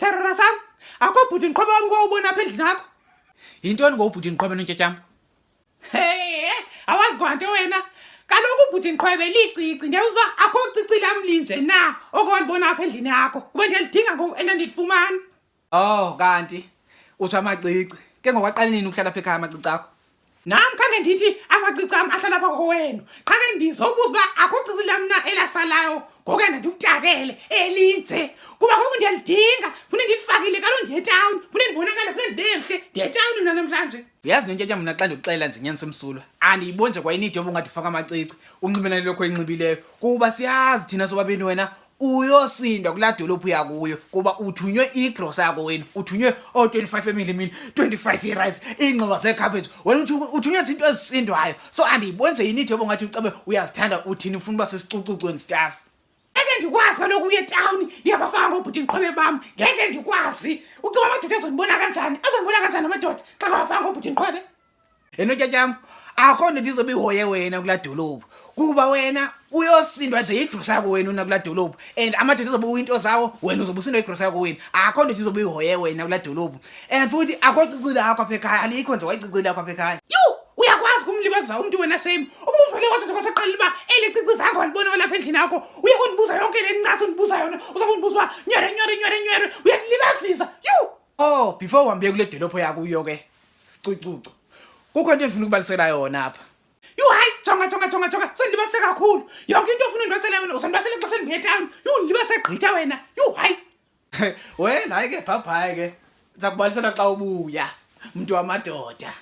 Sitharara sam, akho bhuti ndiqhwebe wam kowubona apha endlini yakho. Yintoni ngobhuti ndiqhwebe nontyatyambo? Hey, awazi kwanto wena. Kaloku ubhuti ndiqhwebe licici, ndiyabuza uba akho cici lam linje na oko walibona apha endlini yakho. Kuba ndiyalidinga ngoku and andilifumani. Oh, kanti utsho amacici. Ke ngoku aqale nini ukuhlala apha ekhaya amacici akho? Nam khange ndithi amacici am ahlala apha kowenu. Qha ke ndizobuza uba akho cici lam na elasalayo ngoku yena ndikutakele elinje. Kuba ngoku ndiyalidinga, fune ndilifakile kaloku ndiye etawuni, fune ndibonakale, fune ndibe mhle. Ndiye etawuni mna namhlanje. Uyazi nontyatyambo mna xa ndikuxelela nje nyani semsulwa andiyiboni nje kwayinidi yoba ungathi ufaka amacici unxibe nale lokho oyinxibileyo kuba siyazi thina sobabini wena uyosindwa kulaa dolophu yakuyo kuba uthunywe igrosa yakowenu uthunywe oo-25 emilimini 25 irayisi iingxowa zeekhaphetshu wena uthunywe zinto ezisindwayo so andiyiboni nje inidi yoba ungathi ucabe uyazithanda uthini ufuna uba sesicucucweni staff. Ngeke ndikwazi kaloku uye etawuni ndingabafaka ngoobhuti ndiqhwebe bam ngeke ndikwazi ucinga amadoda azondibona kanjani azondibona kanjani amadoda xa ngabafaka ngoobhuti ndiqhwebe yena utyatyam akho nto ndizobe ihoye wena kulaa dolophu kuba wena uyosindwa nje yigrosa yako wena una kulaa dolophu and amadoda azobe uyinto zawo wena uzobe usindwa yigrosa yako wena akho nto ndizobe ihoye wena kulaa dolophu and futhi akho cici lakho apha ekhaya alikho nje wayicici lakho apha ekhaya. Yhu uyakwazi kumlibaza umntu wena shame ubuvele wathi nje kwaseqalile uba eli cici zange walibona walapha endlini yakho uye kundibuza yonke le ncasa undibuza yona uza kundibuza uba nywere nywere nywere nywere uyandilibazisa yhu. Oh before uhambe kule dolophu yakuyo ke sicucucu kukho into endifuna ukubalisela yona apha. Yhu hayi jonga jonga jonga jonga sendilibazise kakhulu yonke into ofuna undibalisela yona uzandibalisela xa sendibuye etawuni yhu ndilibazise gqitha wena yhu hayi. Well hayi ke bhabhayi ke ndiza kubalisela xa ubuya mntu wamadoda.